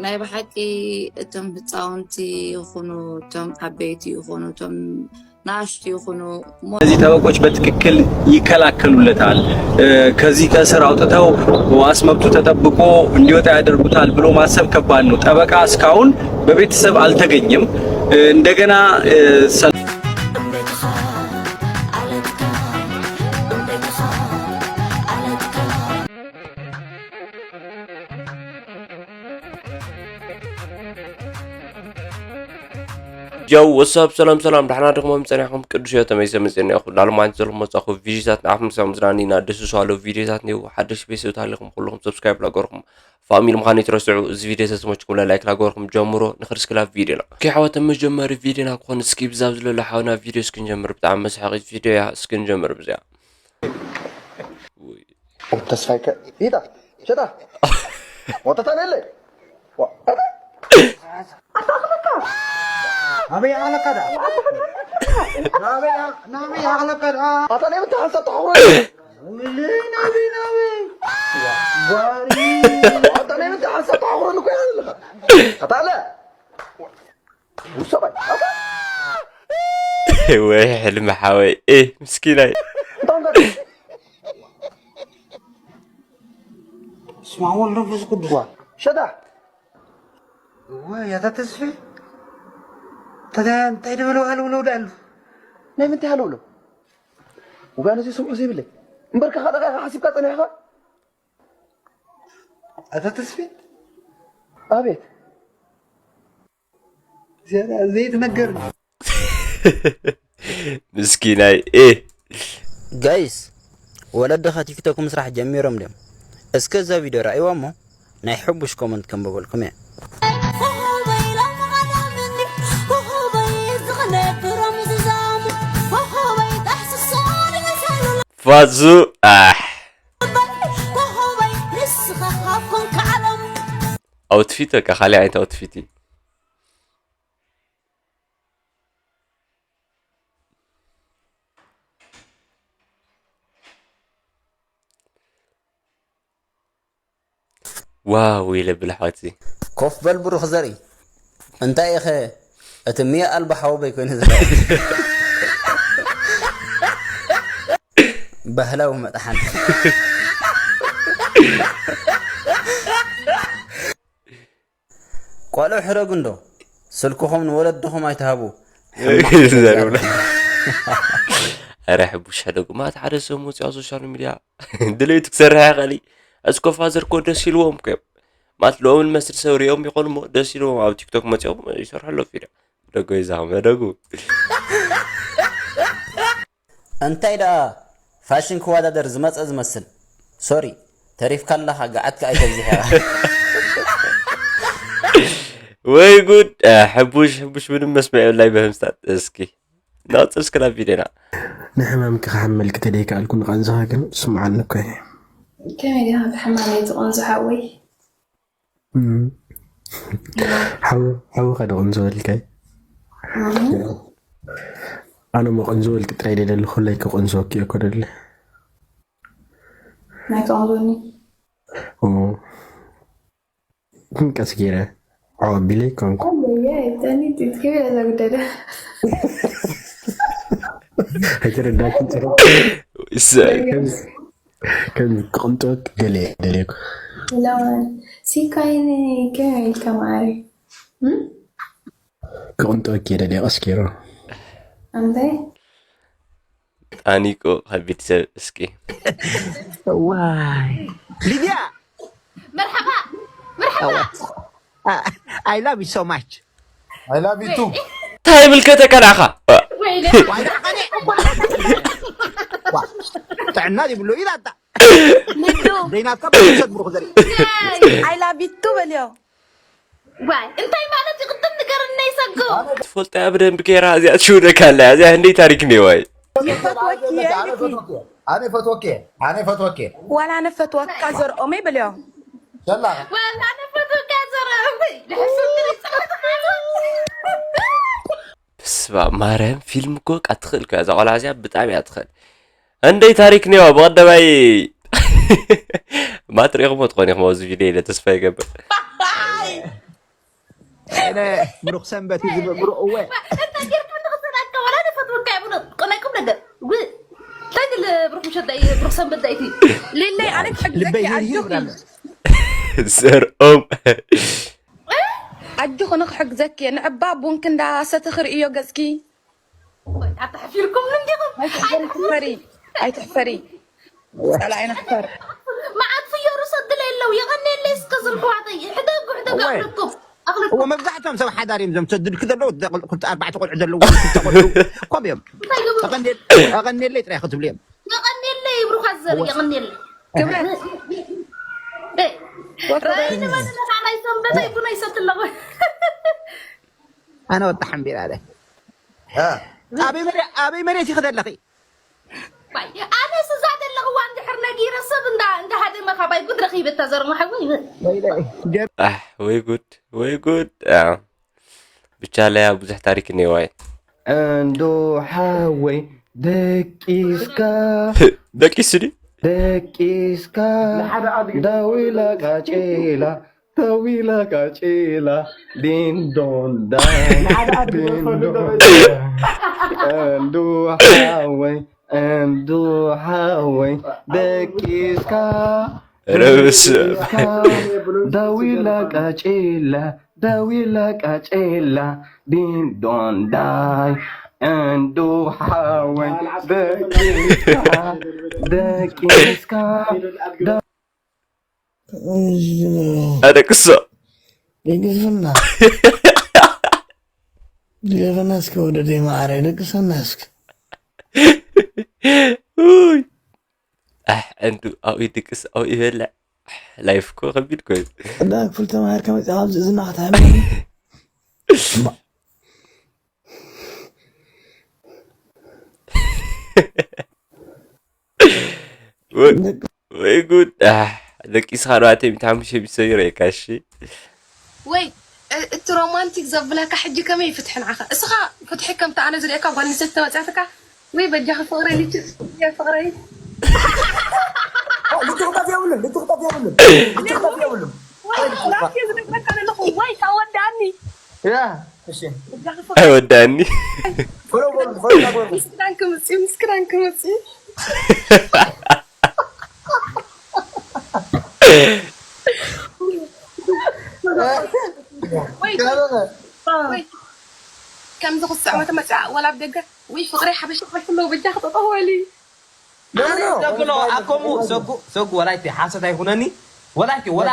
ናይ ብሓቂ እቶም ህፃውንቲ ይኹኑ፣ እቶም ዓበይቲ ይኹኑ፣ እቶም ናሽቱ ይኹኑ እሞ እነዚህ ጠበቆች በትክክል ይከላከሉለታል። እ፣ ከዚህ ከእስር አውጥተው ዋስ መብቱ ተጠብቆ እንዲወጣ ያደርጉታል ብሎ ማሰብ ከባድ ነው። ጠበቃ እስካሁን በቤተሰብ አልተገኘም። እ፣ እንደገና እ፣ ሰ- ጀው ወሳብ ሰላም ሰላም፣ ዳሕና ድኹም ጸኒሕኩም? ቅዱስ ዮ ተመይሰ መጽእና ይኹ ላልማንት ዘለኹም መጻኹ ቪዲዮታት ንዓኹም ክሳብ ምዝናኒ ኢና ደስሱ ኣሎ ቪዲዮታት ኔው ሓደሽ ቤተሰብ ታሊኹም ኩልኹም ሰብስክራይብ ላገርኩም ፋሚሊ ምዃን ይትረስዑ። እዚ ቪዲዮ ተስሞችኩም ላይክ ላገርኩም ጀምሮ ንኽርስክላ ቪዲዮና። ኦኬ ሓወት መጀመሪ ቪዲዮና ክኾን እስኪ ብዛብ ዝለሎ ሓውና ቪዲዮ እስክንጀምር ብጣዕሚ መስሓቂት ቪዲዮ እያ። እስክንጀምር ብዚያ ተስፋይከ ይታ ሸታ ወተታ ነለ ኣበይ ኣለካ ዳ ናበይ ኣለካ ዳ ኣታ ናይ ምንታይ ሓንሳብ ተሓውረ ውልይ ናበይ ናበይ ጓሪ ኣታ ናይ ምንታይ ሓንሳብ ተሓውረ ንኮ ኣለካ ኣታ ኣለ ውሰባይ ኣታ ወይ ሕልሚ ሓወይ እ ምስኪናይ እንታይ ገለ ስማ ወልድ መንፈስ ቅዱስ ሸታ ወይ ኣታ ተስፌ እንታይ እንታይ ድበለው ሃልውለው ዳሉ ናይ ምንታይ ሃለውለው ውጋነ ዘይሰምዖ ዘይብለይ እምበርካ ካልእ ሓሲብካ ጸኒሕካ ኣታ ተስፌ ኣቤት ዘይትነገር ምስኪናይ እ ጋይስ ወለድኻ ቲክቶክ ምስራሕ ጀሚሮም ድዮም? እስከ እዛ ቪድዮ ረኣይዋ እሞ ናይ ሕቡሽ ኮመንት ከንብበልኩም እየ። ፋዙ ኣሕ ኣውትፊት በቃ ካልእ ዓይነት ኣውትፊት እዩ። ዋው ኢለ ብልሓወቲ ኮፍ በል ብሩኽ ዘርኢ እንታይ ኢኸ እቲ ሚያ ኣልባ ሓወበይ ኮይኑ ዝረአ ባህላዊ መጥሓን ቆልዑ ሕረጉ እንዶ ስልክኹም ንወለድኹም ኣይትሃቡ ረ ሕቡሽ ሕደጉ ማት ሓደ ሰብ መፅኦ ሶሻል ሚድያ ድሌቱ ክሰርሕ ይኽእል እስኮ ፋዘር ኮ ደስ ኢልዎም ኮዮም ማት ልኦም ንመስል ሰብ ሪኦም ይኾኑ ሞ ደስ ኢልዎም ኣብ ቲክቶክ መፅኦም ይሰርሑ ኣለዉ ፊልም ደጎ ይዛኸም ሕደጉ እንታይ ደኣ ፋሽን ክወዳደር ዝመጸ ዝመስል ሶሪ ተሪፍካ ኣለኻ ገዓትካ ኣይተብዝሕ ኢኻ ወይ ጉድ ሕቡሽ ሕቡሽ ምንም መስመዕ የብላይ በህምስታት እስኪ ናውፅር እስከ ናብ ቪድዮና ንሕማምኪ ክሓመልኪ ተደይከኣልኩ ንቐንዝኻ ግን ስምዓኒ እኮ እየ ከመይ ዲኻ ብሕማመይ ትቐንዞ ሓወይ ሓዊ ከደ ቁንዝበልካይ ኣነ ሞ ቁንዝበልኪ ጥራይ ደደሊ ኩለይ ክቁንዝወኪ እኮ ደለ ናይ ተቐንዞኒ ቀስ ገይረ ዓው ኣቢለ ይኮንኩ ተኒት ከመይ እዛ ጉዳይ ደ ኣይተረዳችን ጽረ እሰይ ከም ክቕንጦት ገለ ደልየኩ ሲካይን ከመይ ኢልካ ማሪ ክቕንጦት ገለ ደልየ ቀስኪሮ ኣንታይ ጣኒቆ ካብ ቤተሰብ እስኪ ዋይ ሊድያ መርሓባ መርሓባ I love you so much I love you too እንታይ ይብልከተካ ንዓኻ ወይለ ጥዕና ይብሎ ኢላታ ንዱ ዘይናትካ ብሰት ብሩክ ዘርኢ I love you too በልዮ ዋይ እንታይ ማለት እዩ ቅድም ንገርና ይሰጉ ትፈልጦ እያ ብደንብ ገይራ እዚኣ ትሽውደካ ኣላ እዚኣ ህንደይ ታሪክ እኒዋይ ይፈትወኪ እየ ኢልኪ ኣነ ፈትወኪ ኣነ ፈትወኪ ዋላ ኣነ ፈትወካ ዘርኦመይ በልዮ ሸላ ዋላ ኣነ ፈትወካ ዘርኦመይ ስባ ማርያም ፊልም እኮ ቃ ትኽእል እኮ እዛ ቆልዓ እዚኣ ብጣዕሚ እያ ትኽእል እንደይ ታሪክ ኔዋ ብቐደማይ ማትሪኹሞ ትኾን ኢኹም ኣብዚ ቪድዮ ኢለ ተስፋ ይገብር እነ ብሩኽ ሰንበት እዩ ዝብል ብሩኽ እወ። እንታይ ጌርካ እንተ ክሰዳካ ወላ ንፈትወካ ይብሉ። ቆናይኩም ነገር። ጉ እንታይ ድል ብሩኽ ምሸት ዳይ ብሩኽ ሰንበት ዳይቲ። ሊለይ ኣነ ክሕግዘኪ ልበይ ኣጆኺ ይብላለ። ዘርኦም ኣጆኺ ንክሕግዘኪ ንዕባ ቡንክ እንዳሰተ ክርእዮ ገጽኪ ኣታ ሓፊርኩም እንዲኹም። ኣይትሕፈሪ ኣይትሕፈሪ ጸላኢ ንሕፈር መዓት ፍዮሩ ሰድለ የለው የቐኔለይ እስከ ዝርኩዋተይ ሕደጉ ሕደጉ ወይ። ኣኽልኩም ኣኽልኩም እወ መብዛሕትኦም ሰብ ሓዳር እዮም ዘም ሰድድኪ ዘለዉ ክልተ ኣርባዕተ ቆልዑ ዘለዎም ክልተ ቆልዑ ኮም እዮም። ኣቐኔለይ ጥራይ ክትብሉ እዮም። የቐኔለይ ይብሩኻ ዘር የቐኔለይ ክብረት ራይ ንመንነታ ናይ ሰንበተይ ቡና ይሰትለኹ ኣነ ወጣ ሓምቢር ኣለ ኣበይ መሬት ኣበይ መሬት ይኸደለኺ ኣነ ስዛ ዘለኽዋ እንድሕር ነጊረ ሰብ እንዳ እንዳ ሃደመ ካባይ ጉድ ረኺበ ተዘርሞ ሓዊ ኣሕ ወይ ጉድ ወይ ጉድ ኣዎ። ብቻ ለያ ብዙሕ ታሪክ እኒዋ እዩ እንዶ ሓወይ ደቂስካ ደቂስ ድዩ ደቂስካ ዳዊላ ቃጭላ ዳዊላ ቃጭላ ዲንዶንዳ ዲንዶንዳ እንዶ ሓወይ እንዶ ሓወይ ደቂስካ ረብስ ደቂስካ ዳዊላ ቃጭላ ዳዊላ ቃጭላ ዲንዶንዳይ እንዶ ሓወይ ደቂስካ ደቂስካ ኣደቅሶ ደግስና ደግስና እስኪ ወደደይ ማዕረ ደግሰና እስኪ ውይ ኣሕ እንዱ ኣብኡ ይድቅስ ኣብኡ ይበልዕ ላይፍ እኮ ከቢድ ኮይኑ እንዳ ክፍል ተማሂርካ መፅኣ ኣብዚ እዝና ክትሃመኒ ወይ ጉድ ኣሕ፣ ደቂስኻ ኣርባዕተ ሚእቲ ሓሙሽተ ሚእቲ ሰሚረ እካ እሺ ወይ እ- እቲ ሮማንቲክ ዘብለካ ሕጂ ከመይ ይፍትሕ ንዓኻ እስኻ ፍትሒ ከምቲ ኣነ ዝርእየካ ጓል ኣንስተይቲ ተመፅያትካ ወይ በጃኺ ፍቕረይ ልጅ ፍቕረይ ልትኽጠፍ የብሉን ልትኽጠፍ የብሉን ልትኽጠፍ የብሉን ወይ ላኪ ዝነግረካ ዘለኹ ወይ ታወዳኒ ያ እሺ በጃኺ ፍቕረይ ኣይወዳኒ ፎሎ በሉ ፎሎ ናግበሩ ምስ ክዳን ክምፅእ ምስ ክዳን ክምፅእ ወይ ወይ ከምዚ ክስዕ መተ መፅኣ ወላ ኣብ ደገ ወይ ፍቕሪ ሓበሻ ክሕለዉ በጃ ክጠጠወሊ ዘብሎ ኣኮሙ ሰጉ ሰጉ ወላይቲ ሓሰት ኣይኩነኒ ወላይቲ ወላ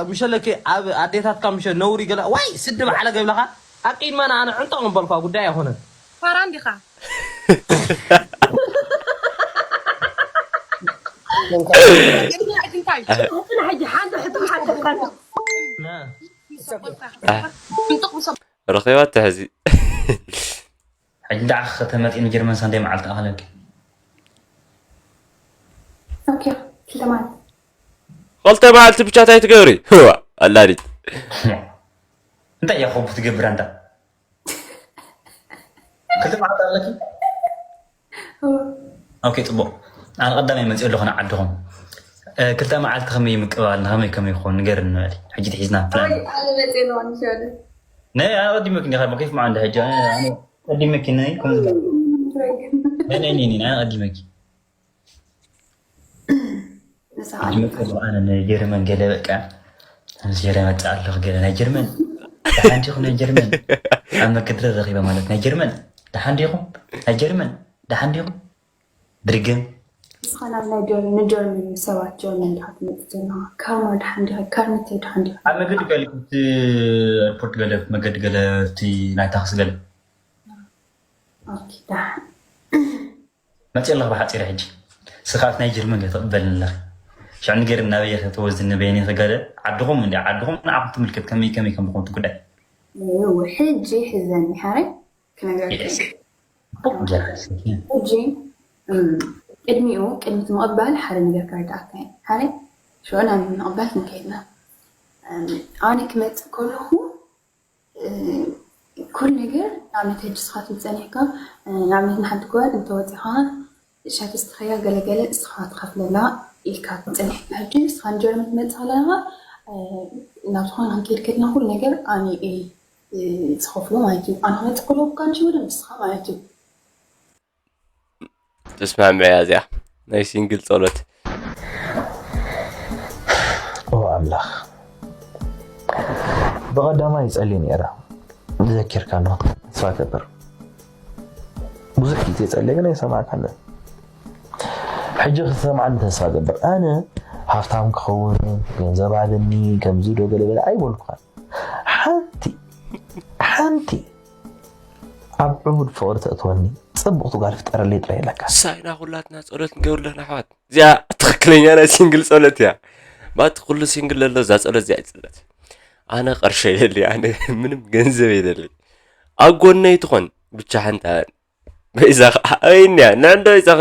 ምሸለኪ ኣብ ኣዴታትካ ምሸ ነውሪ ገለ ዋይ ስዲ ባዕለ ገብለኻ ኣብ ቅድመና ኣነ ዕንጠቕ ምበልኳ ጉዳይ ኣይኮነን ፋራ እንዲኻ እንታይ ሕጂ ሓንቲ ሕቶ ሓተካ ምንጥቕ ምሰ ረኺባ ትሕዚ ሕጂ ንዓ ከተመፂ ንጀርመን ሰንደይ መዓልቲ ኣኸለኪ ኦኬ ክልተ ማለት ክልተ መዓልቲ ብቻ እንታይ ትገብሪ ህዋ ኣላዲት እንታይ እያ ኮቡ ትገብር ኣንታ ክልተ መዓልቲ ኣለኪ ኦኬ ፅቡቅ ኣነ ቀዳማይ መፅእ ኣለኹ ንዓድኹም ክልተ መዓልቲ ከመይ ምቅባል ንከመይ ከመይ ክኸውን ንገር ንበል ሕጂ ትሒዝና ፕላን ኣነ መፅእ ኣለዋ ንሸወደ ናይ ኣነ ቀዲመኪ እንዲኻ ከይፍ መዓ እንደ ሕጂ ኣነ ቀዲመኪ ናይ ከም ዝበል ናይ ናይ ናይ ኣነ ቀዲመኪ ንሳ ይመፅእ ኣነ ናይ ጀርመን ገለ በቃ ምስ ጀርመን መፅእ ኣለኹ ገለ ናይ ጀርመን ደሓን ዲኹም ናይ ጀርመን ኣብ መገድረ ረኺበ ማለት ናይ ጀርመን ደሓን ዲኹም ናይ ጀርመን ደሓን ዲኹም ድርግም ንስኻ ናብ ናይ ጀር- ንጀርመን ሰባት ጀርመን ዲኻ ትመፅእ ዘለኻ ካርማ ድሓን ዲኻ ካርሚተ ድሓን ዲኻ ኣብ መገዲ ገለ እቲ ኤርፖርት ገለ መገዲ ገለ እቲ ናይ ታክሲ ገለ ኦኬ ደሓን መፅእ ኣለኹ ብሓፂር ሕጂ ስኻት ናይ ጀርመን ገለ ተቕበልን ኣለኺ ሽዕ ንገር እናበየ ከተወዝኒ በየኒ ተገለ ዓድኹም እንዲ ዓድኹም ንዓኹም ትምልከት ከመይ ከመይ ከም ዝኾኑ እቲ ጉዳይ እው ሕጂ ሕዘኒ ሓረይ ክነግረካ ሕጂ እም፣ ቅድሚኡ ቅድሚ እቲ ምቕባል ሓደ ነገር ክረዳእካ እየ ሓረይ ሽዑ ናብ ምቕባል ክንከይድና እም፣ ኣነ ክመፅእ ከለኹ እ፣ ኩሉ ነገር ንኣብነት ሕጂ ስኻትኩም ፀኒሕካ እ፣ ንኣብነት ንሓንቲ ጓል እንተወፂኻ ሻትስትኸያ ገለገለ እስኻ ትኸፍለላ ኢልካ ፀኒሕካ ሕጂ ንስኻ ንጀርመን ትመፅእ ኣለኻ እ፣ ናብ ዝኾነ ክንከይድ ከለና ኩሉ ነገር ኣነ እየ ዝኸፍሎ ማለት እዩ። ኣነ ክነጥቅሎ እኳ እንጂ ወደ ንስኻ ማለት እዩ። ተስማምዕያ እዚኣ ናይ ሲንግል ጸሎት። ኦ ኣምላኽ፣ ብቐዳማይ ይጸሊ ነይረ። ዘኪርካኖ ተስፋ ገብር። ብዙሕ ግዜ ጸልየ ግን ኣይሰማዕካንን። ሕጂ ክትሰምዓኒ ተስፋ ገብር። ኣነ ሃፍታም ክኸውን፣ ገንዘብ ሃበኒ፣ ከምዚ ዶ ገለ በለ ኣይበልኩኻን። ሓንቲ ሓንቲ ኣብ ዕቡድ ፍቕሪ ተእትወኒ ጽብቕቲ ጓል ፍጠረለይ ጥራይ ኢለካ። ሳይና ኩላትና ጸሎት ንገብር ኣለና ኣሕዋት። እዚኣ ትኽክለኛ ናይ ሲንግል ጸሎት እያ። ባቲ ኩሉ ሲንግል ዘሎ እዛ ጸሎት እዚኣ ይጽለት። ኣነ ቐርሸ የለይ፣ ኣነ ምንም ገንዘብ የለለይ። ኣብ ጎነይ ትኾን ብቻ ሓንታ በይዛ ኸዓ ኣበይንያ ንዕንዶ ይጻኺ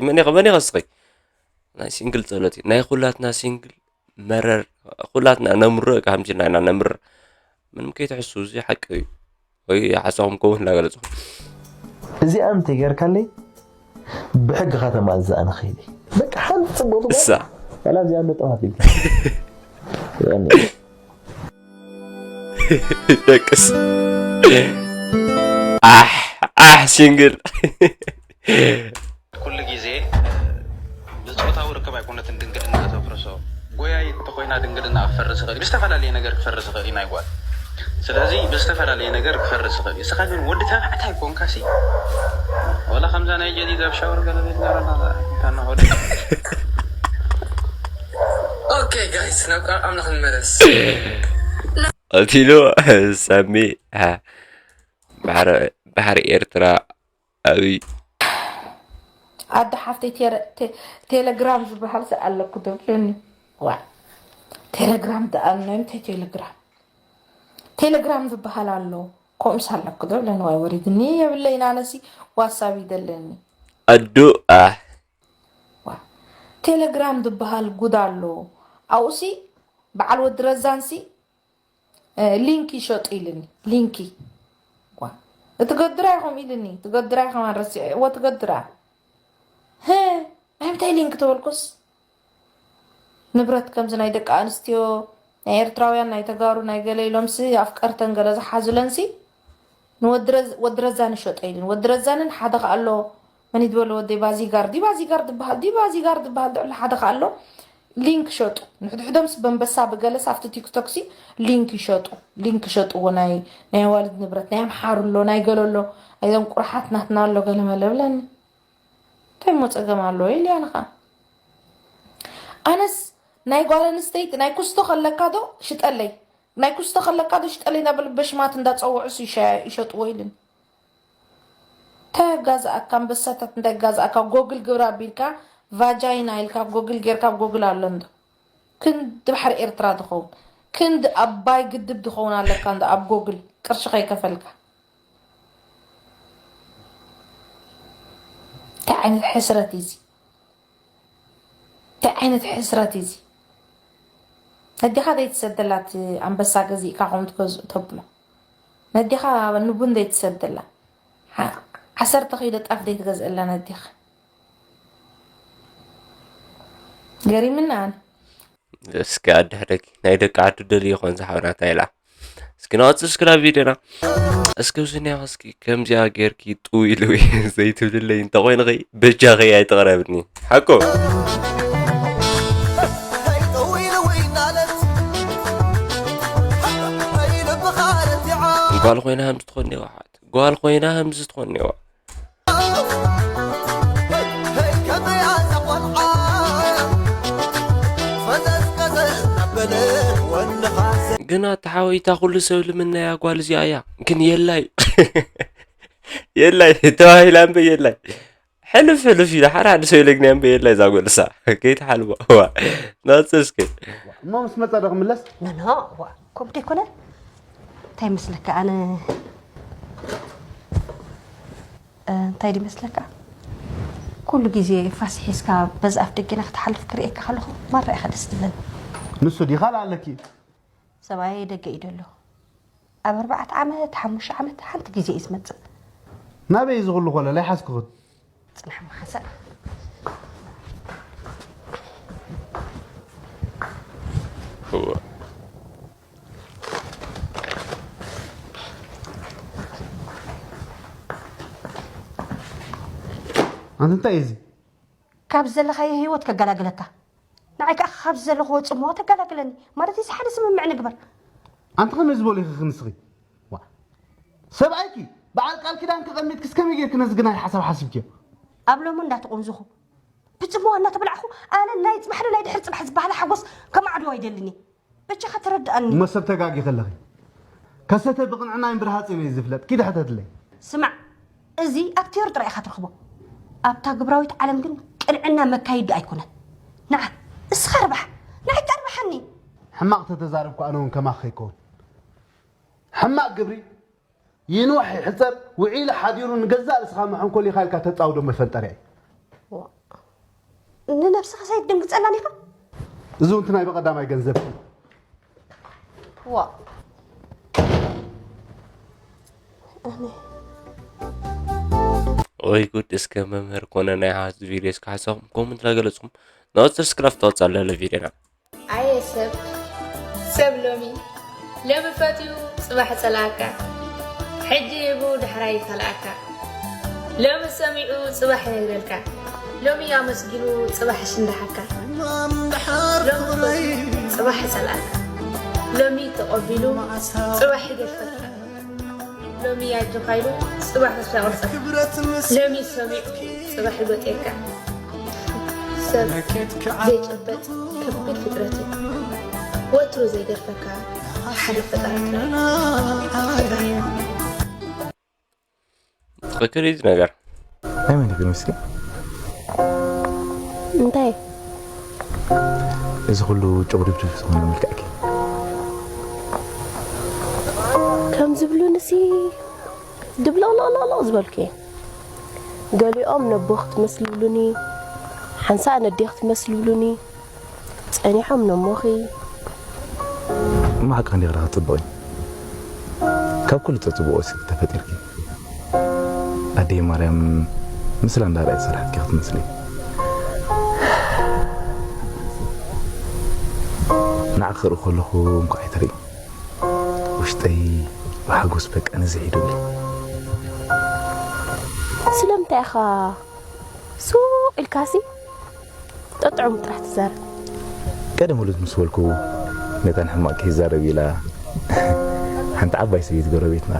መን ኢኸ መን ኢኸ እስኺ ናይ ሲንግል ጸሎት እዩ ናይ ኩላትና ሲንግል መረር ኩላትና ነምሮ እካ ከምዚ ኢልና ኢና ነምር ምንም ከይትሕሱ እዚ ሓቂ እዩ ወይ ሓሳኹም ከውን እናገለጽኹም እዚኣ እንተይ ጌርካለይ ብሕጊ ከተማ እዛ ኣነ ኸይደ በቃ ሓንቲ ጽቡቕ እሳ ዋላ እዚኣ እንዶ ጠፋት ኢልካ ደቅስ ኣሕ ኣሕ ሲንግል ኩሉ ግዜ ብፆታዊ ርክብ ኣይኮነትን ድንግልና ዘፍርሶ። ጎያይት ተኮይና ድንግልና ክፈርስ ይኽእል፣ ብዝተፈላለየ ነገር ክፈርስ ይኽእል እዩ ናይ ጓል። ስለዚ ብዝተፈላለየ ነገር ክፈርስ ይኽእል እዩ። እስኻ ግን ወዲ ተባዕታይ ኮንካ ሲ ወላ ከምዛ ናይ ጀዲድ ኣብ ሻወር ገለ ቤት ገረና ታና ሆደ ኦኬ ጋይስ ናብ ቃል ኣምላኽ ንመለስ። ቀቲሉ ሳሚ ባሕሪ ኤርትራ ኣብይ ኣደ ሓፍተይ ቴረ- ቴ- ቴሌግራም ዝበሃል ሰ ኣለኩ ዶ ትብለኒ? ዋ ቴሌግራም ደኣልኖ እንታይ ቴሌግራም ቴሌግራም ዝበሃል ኣሎ ከምኡስ ኣለኩ ዶ ብለኒ ዋይ ወሪድኒ የብለይን ኣነሲ ዋትሳብ ይደለኒ ኣዱ ኣሕ ዋ ቴሌግራም ዝበሃል ጉድ ኣሎ ኣብኡሲ በዓል ወዲ ረዛንሲ ሊንክ ይሸጡ ኢልኒ ሊንኪ እቲ ገድራ ኢኹም ኢልኒ እቲ ገድራ ኢኹም ኣረሲዐ እዎ እቲ ገድራ ህ ናይ ምንታይ ሊንክ ተበልኩስ ንብረት ከምዚ ናይ ደቂ ኣንስትዮ ናይ ኤርትራውያን ናይ ተጋሩ ናይ ገለ ኢሎምሲ ኣፍቀርተን ገለ ዝሓዙለንሲ ንወዲ ረዛን ይሸጦ ኢልኒ ወዲ ረዛንን ሓደ ከኣሎ መን ይድበሎ ወደይ ባዚጋር ዲባዚጋር ዝበሃል ዲባዚጋር ዝበሃል ድዕሎ ሓደ ከኣሎ ሊንክ ሸጡ ንሕድሕዶምስ በንበሳ ብገለስ ኣብቲ ቲክቶክ ሲ ሊንክ ይሸጡ ሊንክ ሸጥዎ ናይ ናይ ኣዋልድ ንብረት ናይ ኣምሓሩ ኣሎ ናይ ገለ ኣሎ እዞም ቁርሓት ናትና ኣሎ ገለ መለ ብለኒ እንታይ እሞ ፀገም ኣለዎ ኢልያ ንኻ ኣነስ ናይ ጓል ኣንስተይቲ ናይ ኩስቶ ከለካ ዶ ሽጠለይ ናይ ኩስቶ ከለካ ዶ ሽጠለይ እናበሉ በሽማት እንዳፀውዑስ ይሸጥዎ ኢልን እንታይ ኣጋዝኣካ ኣንበሳታት እንታይ ኣጋዝኣካ ጎግል ግብራ ኣቢልካ ቫጃይና ኢልካ ጎግል ጌርካ ኣብ ጎግል ኣሎ እንዶ ክንዲ ባሕሪ ኤርትራ ዝኸውን ክንዲ ኣባይ ግድብ ዝኸውን ኣለካ እንዶ ኣብ ጎግል ቅርሺ ከይከፈልካ እንታይ ዓይነት ሕስረት እዩ እዚ እንታይ ዓይነት ሕስረት እዩ እዚ ነዲኻ ዘይትሰደላ እቲ ኣንበሳ ገዚእካ ከምኡ ትገዝኡ ተብሎ ነዲኻ ንቡን ዘይትሰደላ ዓሰርተ ኪሎ ጣፍ ዘይትገዝእላ ነዲኻ ገሪምና ኣነ እስኪ ኣድሕረኪ ናይ ደቂ ዓዱ ደልዮ ይኾን ዝሓውናታ ኢላ እስኪ ንቐጽል እስኪ ናብ ቪድዮና እስኪ ኣብዚ ኒያ እስኪ ከምዚኣ ጌርኪ ጥው ኢሉ ዘይትብልለይ እንተኾይንኺ በጃኺ ኣይትቕረብኒ ሓቁ ጓል ኮይና ሃምዚ ትኾን ኔዋ ሓት ጓል ኮይና ሃምዚ ትኾን ኔዋ ግን ኣታ ሓወይ እታ ኩሉ ሰብ ልምነያ ጓል እዚኣ እያ ግን የላይ የላይ ተባሂላ እምበ የላይ ሕልፍ ሕልፍ ኢላ ሓደ ሓደ ሰብ ኢለግንያ እምበ የላይ እዛ ጓል እሳ ከይትሓልቦ እዋ ናፅር እስከ እሞ ምስ መፃ ዶ ክምለስ ኖ ኖ እዋ ከምኡ ዘይኮነ እንታይ ይመስለካ ኣነ እንታይ ድመስለካ ኩሉ ግዜ ፋስ ሒዝካ በዚ ኣፍ ደገና ክትሓልፍ ክርእየካ ከለኹ ማራ ኢኻ ደስ ትብለኒ ንሱ ድዩ ካልእ ኣለኪ ሰብኣየይ ደገ እዩ ደሎ ኣብ ኣርባዕተ ዓመት ሓሙሽተ ዓመት ሓንቲ ግዜ እዩ ዝመፅእ ናበይ እዚ ኩሉ ኮለል ኣይሓዝክኽን ፅናሕ መሓዛ እንታይ እዩ እዚ? ካብ ዘለኻዮ ህይወት ከገላግለካ፣ ንዓይ ከዓ ካብ ዘለኽዎ ፅምዋ ተገላግለኒ። ማለት እዚ ሓደ ስምምዕ ንግበር። ኣንቲ ከመይ ዝበሉ ኢኺ ክንስኺ? ዋ፣ ሰብኣይኪ በዓል ቃል ኪዳን ከቐሚጥክስ ከመይ ጌርኪ ነዚ ግናይ ሓሳብ ሓሲብክዮ? ኣብ ሎሚ እንዳተቆንዝኹ ብፅምዋ እናተበላዕኹ ኣነ ናይ ፅባሕ ናይ ድሕሪ ፅባሕ ዝበሃል ሓጎስ ከማዕድዎ ኣይደልን እየ። በጃኻ ተረድኣኒ። እሞ ሰብ ተጋጊኺ ኣለኺ። ከሰተ ብቕንዕናይን ብርሃፅን እዩ ዝፍለጥ። ኪዲ ሕተትለይ። ስማዕ፣ እዚ ኣብ ቲዮሪ ጥራይ ኢኻ ትረኽቦ። ኣብታ ግብራዊት ዓለም ግን ቅንዕና መካይዲ ኣይኮነን። ንዓ እስኻ ርባሕ፣ ንዓይ ከኣ ርብሓኒ። ሕማቕ ተተዛረብኩ ኣነ እውን ከማኺ ከይከውን። ሕማቕ ግብሪ ይንዋሕ ይሕጸር ውዒሉ ሓዲሩ ንገዛእ ርእስኻ መሐንኮል ኢኻ ኢልካ ተጻውዶ መፈንጠርያ እዩ። ንነብስኻ ሰይትድንግጸላን ኢኻ። እዚ እውን ናይ በቐዳማይ ገንዘብ እዩ። ዋ ወይ ጉድ እስከ መምህር ኮነ ናይ ሓዝ ቪድዮ እስከ ሓሳኹም ኮመንት ላገለጽኩም ናወፅር ስክራፍ ተወፅኣ ለለ ቪድዮና ኣየ ሰብ ሰብ ሎሚ ሎሚ ፈትዩ ፅባሕ ፀላእካ ሕጂ ሂቡ ዳሕራይ ይከልኣካ ሎሚ ሰሚዑ ፅባሕ ይነግረልካ ሎሚ ኣመስጊኑ ፅባሕ ይሽንዳሓካ ሎሚ ፈትዩ ፅባሕ ይፀልኣካ ሎሚ ተቐቢሉ ፅባሕ ይገድፈካ ሎሚ ኣጆኻ ኢሉ ፅባሕ ተስፋ ይቑርፀካ ሎሚ ሰሚዑ ፅባሕ ይጎጥየካ ሰብ ዘይጨበጥ ከቢድ ፍጥረት እዩ ወትሩ ዘይገድፈካ ሓደ ፈጣሪ ጥራይ ትኽክል እዩ እዚ ነገር ኣይመን ግን ምስኪ እንታይ እዚ ኩሉ ጭቑድብድብ ዝኾነ መልክዕኪ ከም ዝብሉንሲ ድብለቕለቕለቕለቕ ዝበልኩ እየ ገሊኦም ነቦ ክትመስሊ ይብሉኒ ሓንሳእ ነዴ ክትመስሊ ይብሉኒ ጸኒሖም ነሞኺ እሞ ሓቂ ክንዲ ክረኸብ ጽቡቕ እዩ ካብ ኩሉ ተጽብኦ እስኪ ተፈጢርኪ ኣደይ ማርያም ምስላ እንዳርኣየ ዝሰርሐትኪ ክትመስሊ ንዓኺ ክርኢ ከለኹ እንኳዕ ኣይትርኢ ውሽጠይ ብሓጎስ በቃ ነዚ ሒዱ ስለምንታይ ኢኻ ሱቕ ኢልካሲ ጠጥዑሙ ጥራሕ ትዛረብ። ቀደም ውሉድ ምስ በልኩ መታን ሕማቕ ከይዛረብ ኢላ ሓንቲ ዓባይ ሰበይቲ ጎረቤትና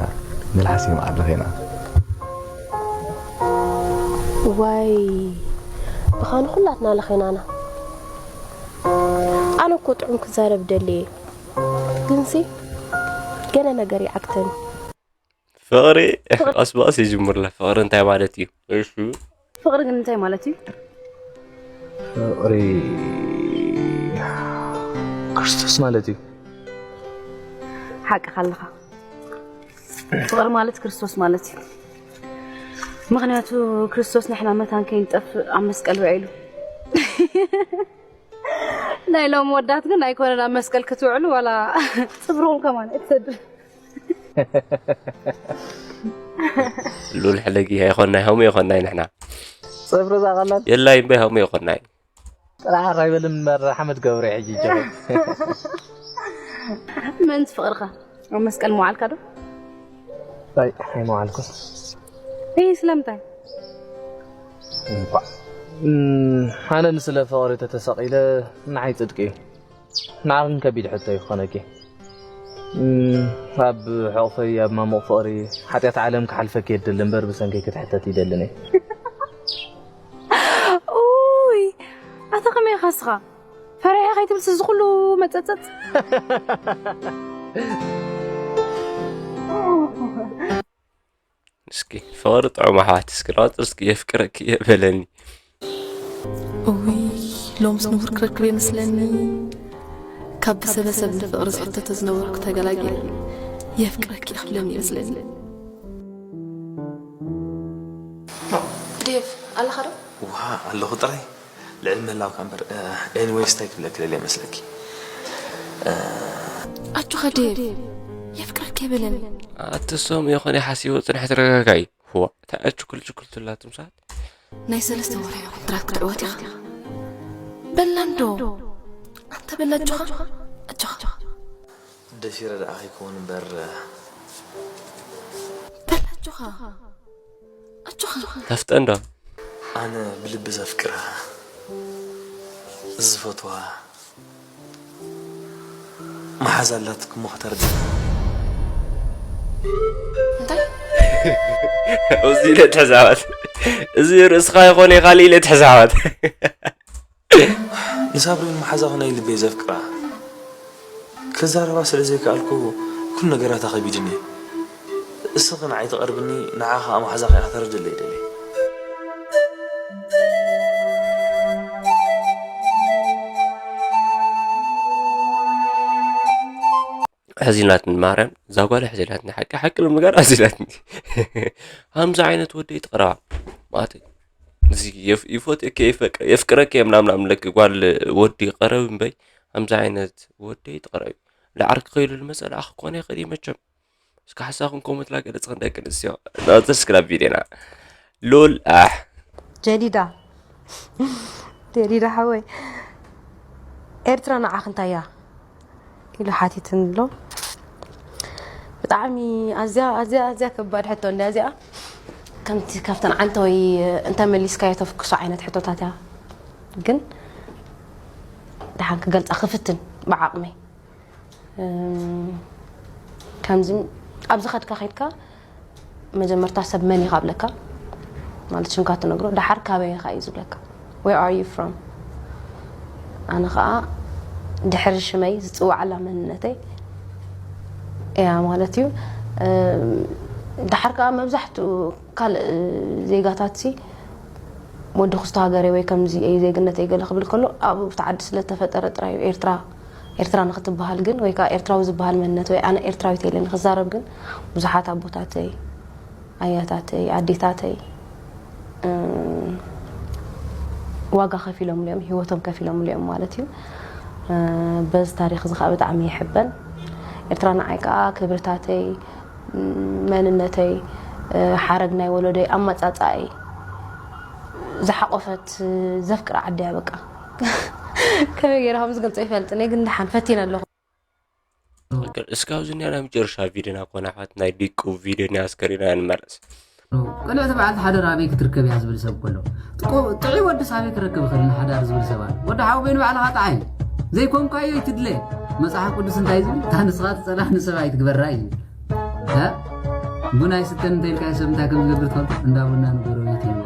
መልሓስ የምዓር ለኸይና። ዋይ ብኻኒ ኩላትና ለኸይናና። ኣነ እኮ ጥዑም ክዛረብ ደልየ ግንሲ ገለ ነገር ይዓግተኒ። ፍቕሪ ቀስ ብቐስ ይጅምር ኣሎ። ፍቕሪ እንታይ ማለት እዩ? እሺ ፍቕሪ ግን እንታይ ማለት እዩ? ፍቕሪ ክርስቶስ ማለት እዩ። ሓቅኻ ኣለኻ። ፍቕሪ ማለት ክርስቶስ ማለት እዩ። ምኽንያቱ ክርስቶስ ንሕና መታን ከይንጠፍእ ኣብ መስቀል ውዒሉ። ናይ ሎም ወዳት ግን ኣይኮነን ኣብ መስቀል ክትውዕሉ ዋላ ፅፍርኹም ከማን ኣይትሰዱ። ሉል ሕለጊ ኣይኾናይ ሆም ኣይኾናይ ንሕና ፅፍሪ እዛ ቀላል የላይ እምበይ ሆም ኣይኾናይ ጥራሕ ኣይበልም እምበር ሓመድ ገብረ ሕጂ ጀ ምእንቲ ፍቕርኻ ኣብ መስቀል መዋዕልካ ዶ ኣይመዋዕልኩ ይህ ስለምንታይ እንኳዕ ኣነ ንስለ ፍቕሪ ተተሰቒለ ንዓይ ፅድቂ እዩ ንዓኽን ከቢድ ሕቶ እዩ ክኾነኪ ኣብ ሕቑፈይ ኣብ ማሙቕ ፍቕሪ ሓጢኣት ዓለም ክሓልፈኪ የድሊ እምበር ብሰንኪ ክትሕተት ይደልን እየ ኡይ ኣታ ከመይ ኢኻ እስኻ ፈሪሐ ከይትብልስ እዚ ኩሉ መፀፀፅ እስኪ ፍቕሪ ጥዑም ኣሕዋት እስኪ ላወጥር እስኪ የፍቅረኪ እየ በለኒ እውይ ሎምስ ንቡር ክረክብ የመስለኒ ካብ ብሰበሰብ ንፍቕሪ ዝሕተተ ዝነበርኩ ተገላጊለ የፍቅረኪ እየ ክብለኒ ይመስለኒ ዴቭ ኣለኻ ዶ? ውሃ ኣለኹ ጥራይ ልዕሊ ምህላውካ እምበር ኤኒወይስ እንታይ ክብለኪ ደልየ መስለኪ ኣጆኻ ዴቭ የፍቅረኪ የበለኒ ኣቲ ሶም የኾነ ሓሲቦ ፅንሐ ተረጋጋኢ ህዋ እንታይ ኣችኩል ችኩል ትላትም ሰዓት ናይ ሰለስተ ወርሒ ኮንትራት ክትዕወት ኢኻ በላም ዶ ኣንተ በላ ኣጆኻ ኣጆኻ ደፊረ ደኣ ከይከውን እምበር በላ ኣጆኻ ኣጆኻ ተፍጠን ዶ ኣነ ብልቢ ዘፍቅራ፣ ዝፈትዋ መሓዛ ኣላትኪ እሞ ከተርድእ። እንታይ? እዚ ኢለ ትሕዛባት፣ እዚ ርእስኻ ይኾነ ካልእ ኢለ ትሕዛባት። ንሳብሪን መሓዛ ኾነ ልበይ ዘፍቅራ፣ ክዛረባ ስለ ዘይከኣልኩ ኩሉ ነገራታ ከቢድኒ እዩ። እስኺ ንዓይ ትቐርብኒ፣ ንዓ ኸኣ መሓዛኺ ኢኻ ተረድለይ ደሊ። ሕዚናትኒ ማርያም፣ እዛ ጓል ሕዚናትኒ፣ ሓቂ ሓቂ ንምጋር ሕዚናትኒ። ከምዚ ዓይነት ወደይ ትቕረባ ማለት እዚ የፍ- ይፎትየኪ የፍቅ- የፍቅረኪ እየ ምናምን ምለኪ ጓል ወዲ ቀረብ እምበይ፣ ከምዚ ዓይነት ወደይ ትቕረቢ። ዳዕርኪ ከይሉ ልመፀ ደኣ ክኮነ ይኽእል እዩ መቸም። እስከ ሓሳኹም ኮመንት ላገለጽ ክንደቂ ንስዮ ናዘር ስክራብ ቪዲዮና ሉል ኣሕ ጀዲዳ ጀዲዳ ሓወይ ኤርትራ ንዓኽ እንታይ እያ ኢሉ ሓቲትኒ ኣሎ። ብጣዕሚ ኣዝያ ኣዝያ ኣዝያ ከባድ ሕቶ እንድያ እዚኣ። ከምቲ ካብተን ዓንተወይ እንተመሊስካዮ ተፍክሶ ዓይነት ሕቶታት እያ። ግን ደሓን ክገልጻ ክፍትን ብዓቕመይ። እም፣ ከምዚ ኣብ ዝኸድካ ከድካ መጀመርታ ሰብ መን ኢኻ ኣብለካ ማለት ሽምካ ትነግሮ፣ ደሓር ካበይ ኢኻ እዩ ዝብለካ። Where are you from? ኣነ ከዓ ድሕሪ ሽመይ ዝፅዋዓላ መንነተይ እያ ማለት እዩ። እም፣ ደሓር ከዓ መብዛሕትኡ ካልእ ዜጋታት ሲ ወዲ ክስቶ ሃገረይ ወይ ከምዚ እዩ ዜግነተይ ገለ ክብል ከሎ ኣብኡ ብቲ ዓዲ ስለተፈጠረ ጥራይ እዩ ኤርትራ ኤርትራ ንክትበሃል ግን ወይ ከዓ ኤርትራዊ ዝበሃል መንነት ወይ ኣነ ኤርትራዊት ኢለ ንክዛረብ ግን ብዙሓት ኣቦታተይ ኣያታተይ ኣዴታተይ ዋጋ ከፊሎምሉ እዮም፣ ሂወቶም ከፊሎምሉ እዮም ማለት እዩ። በዚ ታሪክ እዚ ከዓ ብጣዕሚ ይሕበን። ኤርትራ ንዓይ ከዓ ክብርታተይ፣ መንነተይ፣ ሓረግ ናይ ወለዶይ፣ ኣመፃፅኣይ ዝሓቆፈት ዘፍቅራ ዓዲ እያ በቃ። ከመይ ገይረ ከም ዝገልፆ ይፈልጥን እየ ግን ደሓን ፈቲነ ኣለኹ። እስካብ ዝኒያ ናይ መጨረሻ ቪድዮና ኮነ ኣሕዋት ናይ ዲቁ ቪድዮ ናይ ኣስከሪና ንመለስ። ቅንዕቲ በዓልቲ ሓዳር ኣበይ ክትርከብ እያ ዝብል ሰብ ከሎ ጥዑይ ወድስ ኣበይ ክረክብ ይኽእል ንሓዳር ዝብል ሰብ ኣሎ። ወዲ ሓው በይኑ ባዕልኻ ጠዓይ ዘይኮንካዮ ይትድለ። መፅሓፍ ቅዱስ እንታይ ዝብል እታ ንስኻ ትፀላእ ንሰብ ኣይትግበራ እዩ ዝብል። ቡና ይስተን እንተኢልካዮ ሰብ እንታይ ከም ዝገብር ትፈልጡ? እንዳ ቡና ንጎረቤት ይህቦ።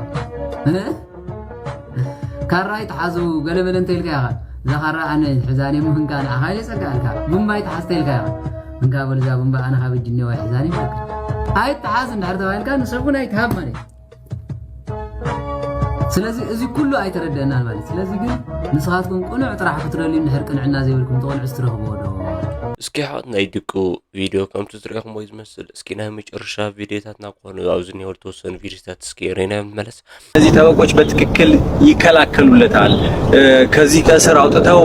ካራ ይትሓዙ ገለመለ እንተ ኢልካ ኢኻ እዛ ካራ ኣነ ሕዛን እየ ምህንካ ንዓኻ ኢለ ጸጋ ኣልካ ቡምባ ይትሓዝ ተኢልካ ኢኻ እንካ በል እዛ ቡምባ ኣነ ካብ እጅ እኒዋ ሕዛን እየ ኣይትሓዝ እንድሕር ተባሂልካ ንሰብ እውን ኣይትሃብ ማለት ስለዚ እዚ ኩሉ ኣይተረደአናን ማለት ስለዚ ግን ንስኻትኩም ቅኑዕ ጥራሕ ክትደልዩ እንድሕር ቅንዕና ዘይብልኩም ተቆልዑ ስትረኽብዎ ዶ እስኪ ሓወት ናይ ድቁ ቪድዮ ከምቲ ዝረኹምዎ ዝመስል እስኪ ናይ መጨረሻ ቪድዮታትና ክኾኑ ኣብዚ እኒሀው ዝተወሰኑ ቪድዮታት እስኪ ሬና ንመለስ። እነዚህ ጠበቆች በትክክል ይከላከሉለታል። ከዚህ ከእስር አውጥተው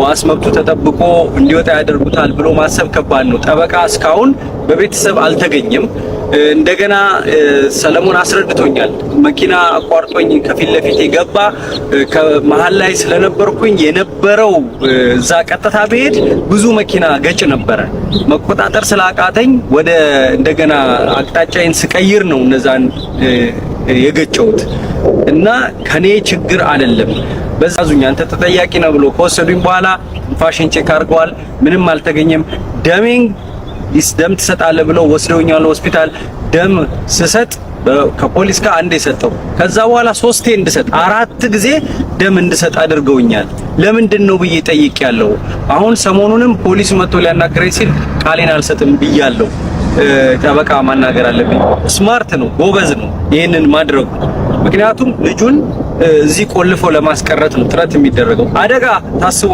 ዋስ መብቱ ተጠብቆ እንዲወጣ ያደርጉታል ብሎ ማሰብ ከባድ ነው። ጠበቃ እስካሁን በቤተሰብ አልተገኘም። እንደገና ሰለሞን አስረድቶኛል። መኪና አቋርጦኝ ከፊት ለፊቴ ገባ። ከመሀል ላይ ስለነበርኩኝ የነበረው እዛ ቀጥታ ብሄድ ብዙ መኪና ገጭ ነበረ። መቆጣጠር ስላቃተኝ ወደ እንደገና አቅጣጫዬን ስቀይር ነው እነዛን የገጨሁት እና ከኔ ችግር አይደለም። በዛ ያዙኝ አንተ ተጠያቂ ነህ ብሎ ከወሰዱኝ በኋላ ትንፋሽን ቼክ አድርገዋል። ምንም አልተገኘም። ደሜን ደም ትሰጣለህ ብለው ወስደውኛል ሆስፒታል። ደም ስሰጥ ከፖሊስ ጋር አንዴ ሰጠው። ከዛ በኋላ ሶስቴ እንድሰጥ አራት ጊዜ ደም እንድሰጥ አድርገውኛል። ለምንድን ነው ብዬ ጠይቄያለሁ። አሁን ሰሞኑንም ፖሊስ መጥቶ ሊያናግረኝ ሲል ቃሌን አልሰጥም ብያለሁ። ጠበቃ ማናገር አለብኝ። ስማርት ነው፣ ጎበዝ ነው ይህንን ማድረጉ። ምክንያቱም ልጁን እዚህ ቆልፎ ለማስቀረት ነው ጥረት የሚደረገው። አደጋ ታስቦ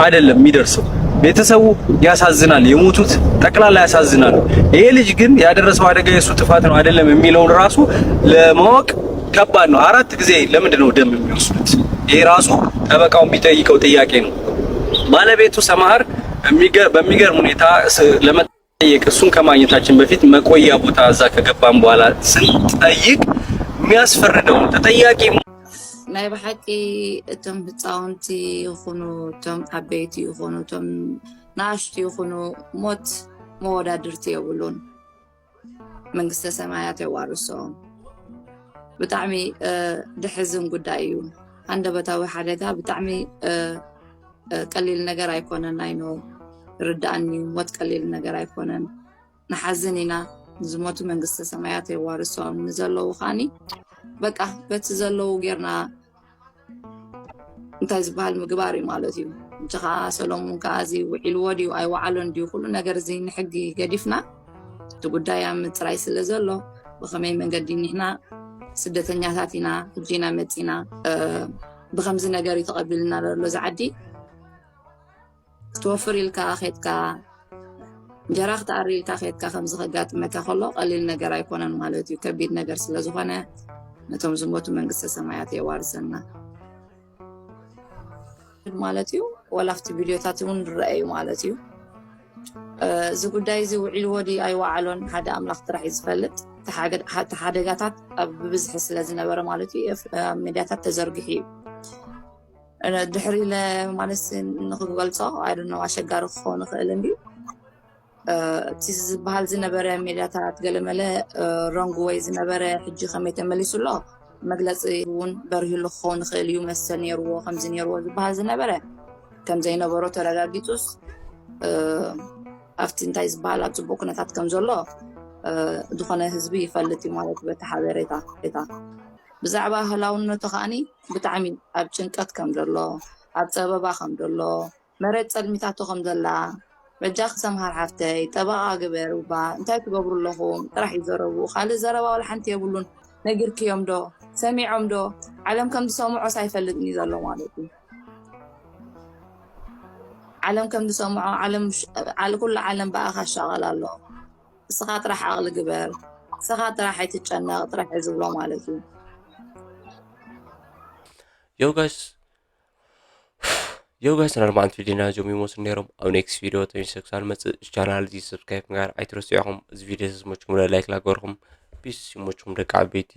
አይደለም የሚደርሰው። ቤተሰቡ ያሳዝናል፣ የሞቱት ጠቅላላ ያሳዝናሉ። ይሄ ልጅ ግን ያደረሰው አደጋ የእሱ ጥፋት ነው አይደለም የሚለውን ራሱ ለማወቅ ከባድ ነው። አራት ጊዜ ለምንድን ነው ደም የሚወስዱት? ይሄ ራሱ ጠበቃው የሚጠይቀው ጥያቄ ነው። ባለቤቱ ሰማሃር በሚገርም ሁኔታ ለመጠየቅ እሱን ከማግኘታችን በፊት መቆያ ቦታ እዛ ከገባን በኋላ ስንጠይቅ የሚያስፈርደውን ተጠያቂ ናይ ብሓቂ እቶም ህፃውንቲ ይኹኑ እቶም ዓበይቲ ይኹኑ እቶም ንኣሽቱ ይኹኑ ሞት መወዳድርቲ የብሉን። መንግስተ ሰማያት የዋርሶም። ብጣዕሚ ድሕዝን ጉዳይ እዩ። ሃንደበታዊ ሓደጋ ብጣዕሚ ቀሊል ነገር ኣይኮነን። ኣይኖ ርዳኣኒ፣ ሞት ቀሊል ነገር ኣይኮነን። ንሓዝን ኢና። ዝሞቱ መንግስተ ሰማያት የዋርሶም፣ ንዘለዉ ከዓኒ በቃ በቲ ዘለዉ ጌርና እንታይ ዝበሃል ምግባር እዩ ማለት እዩ። እንጂ ከዓ ሰሎሙን ከዓ እዚ ውዒልዎ ድዩ ኣይወዓሎን ድዩ ኩሉ ነገር እዚ ንሕጊ ገዲፍና እቲ ጉዳይ ኣብ ምፅራይ ስለ ዘሎ ብኸመይ መንገዲ ኒሕና ስደተኛታት ኢና ሕጂ ኢና መፂና ብከምዚ ነገር እዩ ተቐቢልና ዘሎ እዚ ዓዲ ክትወፍር ኢልካ ኬድካ እንጀራ ክትኣሪ ኢልካ ኬድካ ከምዚ ከጋጥመካ ከሎ ቀሊል ነገር ኣይኮነን ማለት እዩ። ከቢድ ነገር ስለ ዝኾነ ነቶም ዝሞቱ መንግስተ ሰማያት የዋርሰና ማለት እዩ። ወላ ኣብቲ ቪድዮታት እውን ንረአ እዩ ማለት እዩ። እዚ ጉዳይ እዚ ውዒልዎ ድዩ ኣይወዓሎን ሓደ ኣምላኽ ጥራሕ እዩ ዝፈልጥ። እቲ ሓደጋታት ኣብ ብብዝሒ ስለ ዝነበረ ማለት እዩ ኣብ ሚድያታት ተዘርጊሑ እዩ። ድሕሪ ኢለ ማለት ንክገልፆ ኣይደኖ ኣሸጋሪ ክኸውን ይኽእል እንዲ እቲ ዝበሃል ዝነበረ ሜድያታት ገለመለ ሮንግ ወይ ዝነበረ ሕጂ ከመይ ተመሊሱ ኣሎ መግለፂ እውን በሪህሉ ክኸውን ይኽእል እዩ። መስተ ነይርዎ ከምዚ ነይርዎ ዝበሃል ዝነበረ ከም ዘይነበሮ ተረጋጊፁስ ኣብቲ እንታይ ዝበሃል ኣብ ፅቡቅ ኩነታት ከም ዘሎ ዝኾነ ህዝቢ ይፈልጥ እዩ ማለት በቲ ሓበሬታ ብዛዕባ ህላውነቱ ከዓኒ ብጣዕሚ ኣብ ጭንቀት ከም ዘሎ ኣብ ፀበባ ከም ዘሎ መሬት ፀልሚታቶ ከም ዘላ በጃኺ ሰምሃር ሓፍተይ ጠበቓ ግበር እባ እንታይ ትገብሩ ኣለኹም ጥራሕ እዩ ዘረብኡ ካልእ ዘረባ ዋላ ሓንቲ የብሉን ነጊርክዮም ዶ ሰሚዖም ዶ ዓለም ከም ዝሰምዖስ ኣይፈልጥን እዩ ዘሎ ማለት እዩ ዓለም ከም ዝሰምዖ ዓለም ኩሉ ዓለም ብኣኻ ሻቐል ኣሎ እስኻ ጥራሕ ዓቕሊ ግበር እስኻ ጥራሕ ኣይትጨነቕ ጥራሕ እዩ ዝብሎ ማለት እዩ Yo guys Yo guys፣ ናይ ኣርባዕተ ቪድዮና እዚኦም ይመስሉ ነይሮም። ኣብ ኔክስት ቪድዮ ተመልሰ ክሳብ መፅእ ቻናል እዚ ሰብስክራይብ ምግባር ኣይትረስዑ ኢኹም። እዚ ቪድዮ ዝመችኩም ላይክ ላገርኩም ፒስ ይመችኩም ደቂ ዓበይቲ።